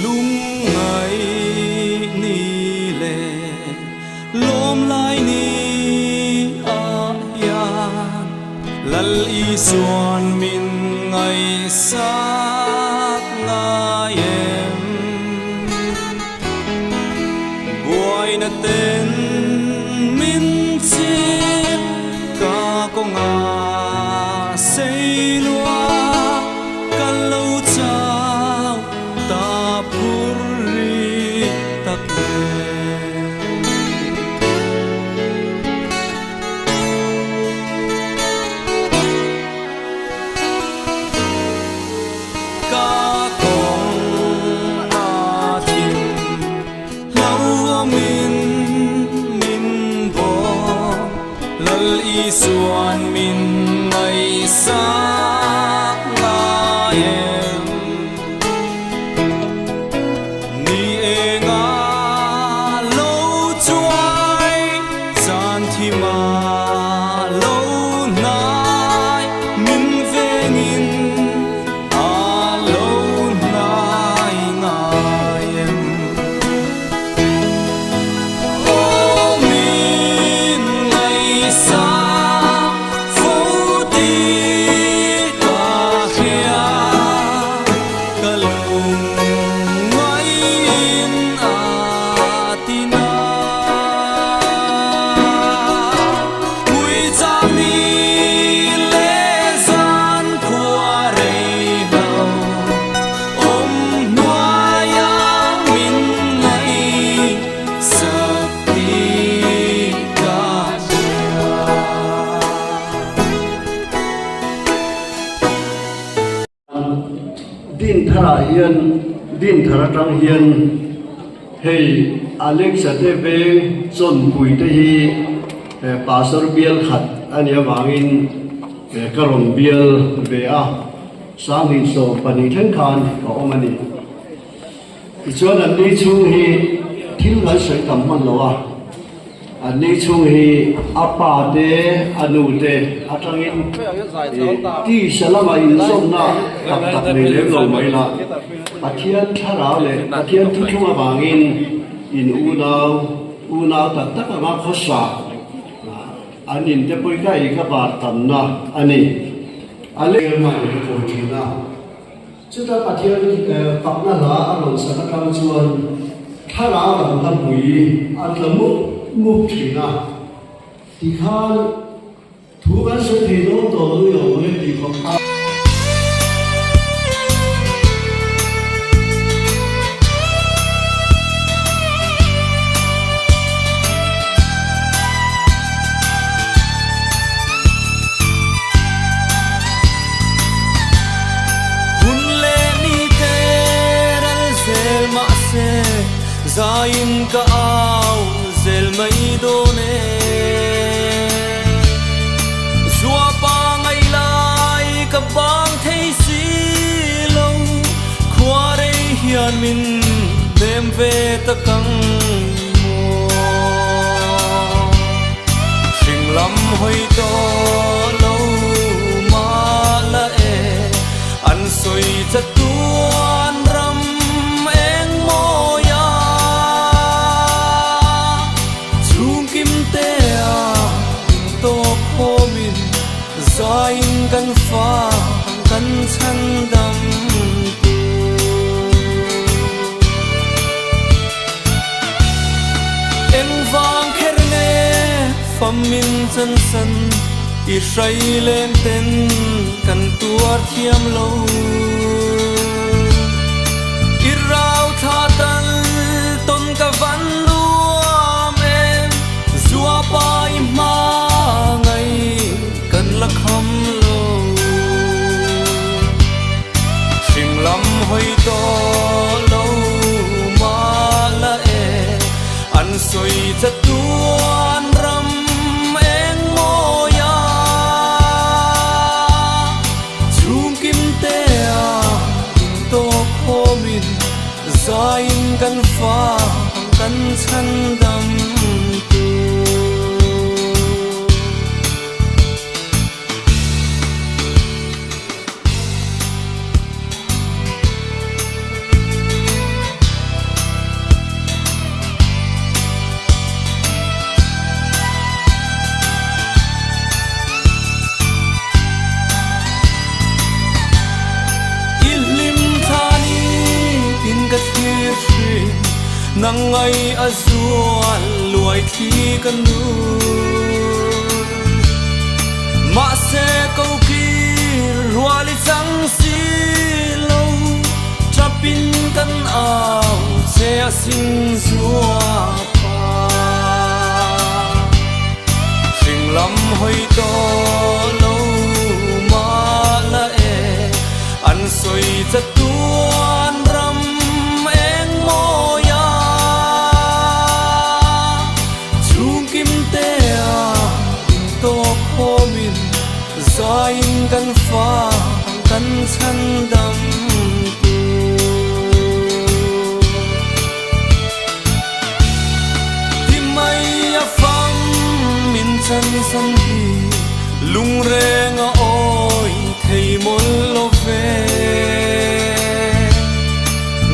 Lungngai ni leh lawm lai ni ah hian Lal Isuan min ngaihsak ngai em? Buaina ten min chip ka kawnga sei lua ka lo chau ta phur ri tak nen. Ka kawng a thim hlauhawmin min bawk, Lal Isuan min ngaihsak ngai em? Ni enga lo chuai zan thima lo hnai min vengin a lo hnai ngai em? Aw min ngaihsak fo ti ka hria. Ka lungngaiin a ti na. Puichang ni leh zan khua rei hlo, awm hnuaia min ngaihsak ti ka hria. Din tharah hian din thar atang hian hei Alexa te veng chawnpui te hi pastor bial khat a nih avangin ka rawn bial ve a, sanghnih 12 thleng khan ka awm a ni. Tichuan an ni chhung hi thil kan sawi tam hman lo a, an ni chhung hi a pa te a nu te atangin tisa lama inzawmna tak tak nei lem lo mai la, Pathian thlarau leh Pathian thuthlung avangin in unau unau tak tak anga khawsa an inte pawh hi ka ei ka bar tamna a ni. A leh mai ka kawi thin a. Chutah Pathian fakna hla a rawn sak atang chuan thlarau lam hla pui a tla mup mup thin a, tikhan thu kan sawi thei dawn tawh lo i awm e tih khawp kha. Hun leh ni te ral zel mahse zaiin ka au zel mai dawn e. Zuapa ngaih lai ka bang thei si lo, khua rei hian min nem ve tak ang maw. hawi tawh lo mah la e, an sawi chatuan ram eng mawi a. Chhungkim te a intawk khawmin zaiin kan fa kan chhan dam tu. Engvang kher nge famin chansan i hrai leng ten kan tuar thiam lo. I rau thla tal tawn ka van nuam em, zua pa i hma ngai kan la kham lo. Hring lam hawi tawh lo mah la e, an sawi chatuan ram eng mawi a. Chhungkim te a intawk khawmin zaiin kan fa kan chhan dam tu. I hlim thla ni tin ka thlir thin, nang ngai a zual luai thli ka nu. Mahse ko kir rual i chang si lo, tap in kan au che a sin zua pa. Hring lam hawi tawh lo mah la e, an sawi chatuan ram eng mawi a. Chhungkim te a intawk khawmin zaiin kan fa kan chhan dam tu. Ti mai a fam min chan san hi lungreng a awi thei mawlh lo ve.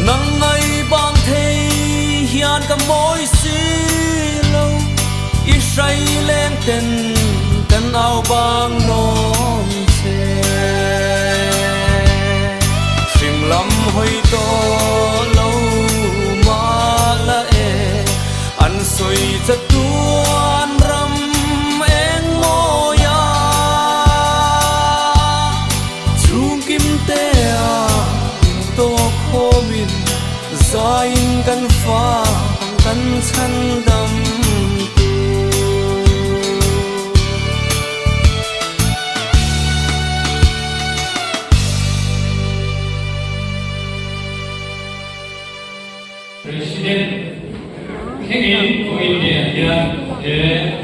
Nang ngai bang thei hian ka mawi si lo, i hrai leng ten kan au bang nawn che. Hring lam hawi tawh lo mah la e, an sawi chatuan ram eng mawi a. Chhungkim te a intawk khawmin zaiin kan fa kan chhan dam tu. President thlengin vawiin neiah hian he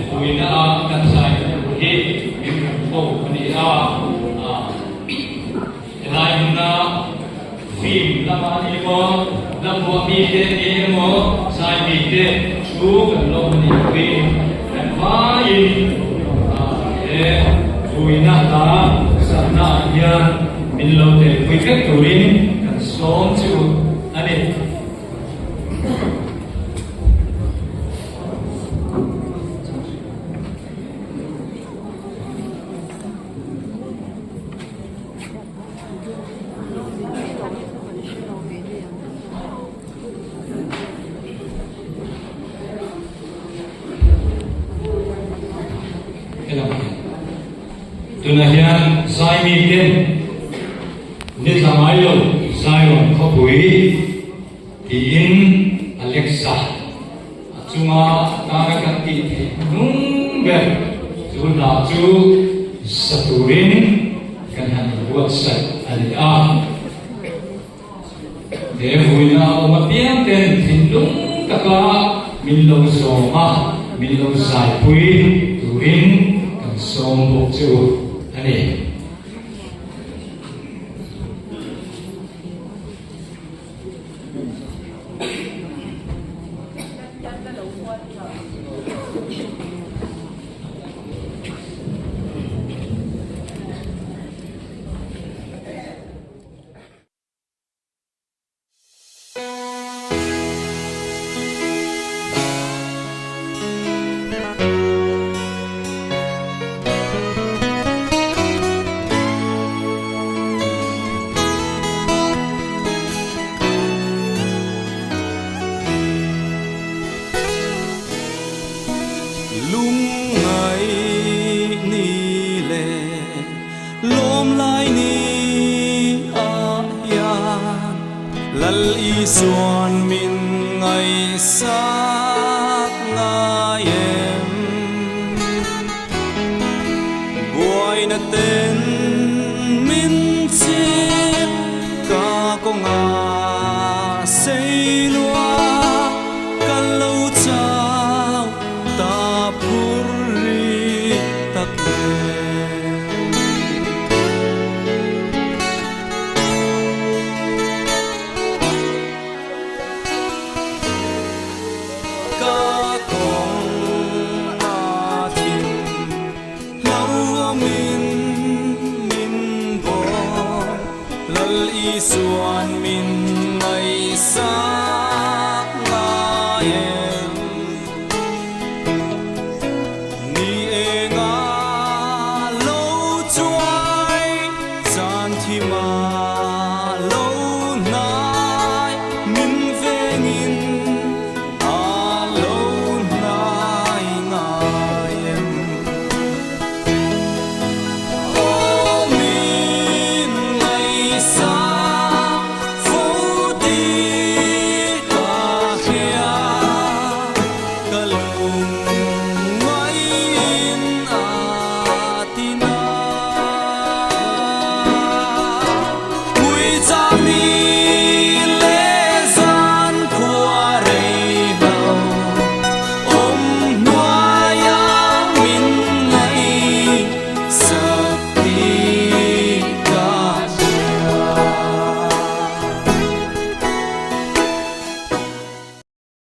vuina a kan zai tur hi min rawn ko a ni a. Helai hmuna film lama a ni emaw, lambuah mite a ni emaw, zai mite thu kan lawm a nih pawhin kan vaiin he vuina hla saknaah hian min lo telpui vek turin kan sawm chu a ni. Tunah hian Zaimi ten ni tla ngai lo Zion khawpui tiin Alexa a chunga tana kan tih theih hnung ber chu hna chu sa turin kan han inbuatsaih a ni a. He vuina a awm apiang ten thinlung taka min lo zawm a, min lo zaipui turin kan sawm bawk chu a ni. Isuan min ngaihsak ngai em? Buaina ten min chip ka kawnga sei lua ka lo chau ta phur ri tak nen. Ka kawng a thim hlauhawmin min bawm, Lal Isuan min ngaihsak ngai em?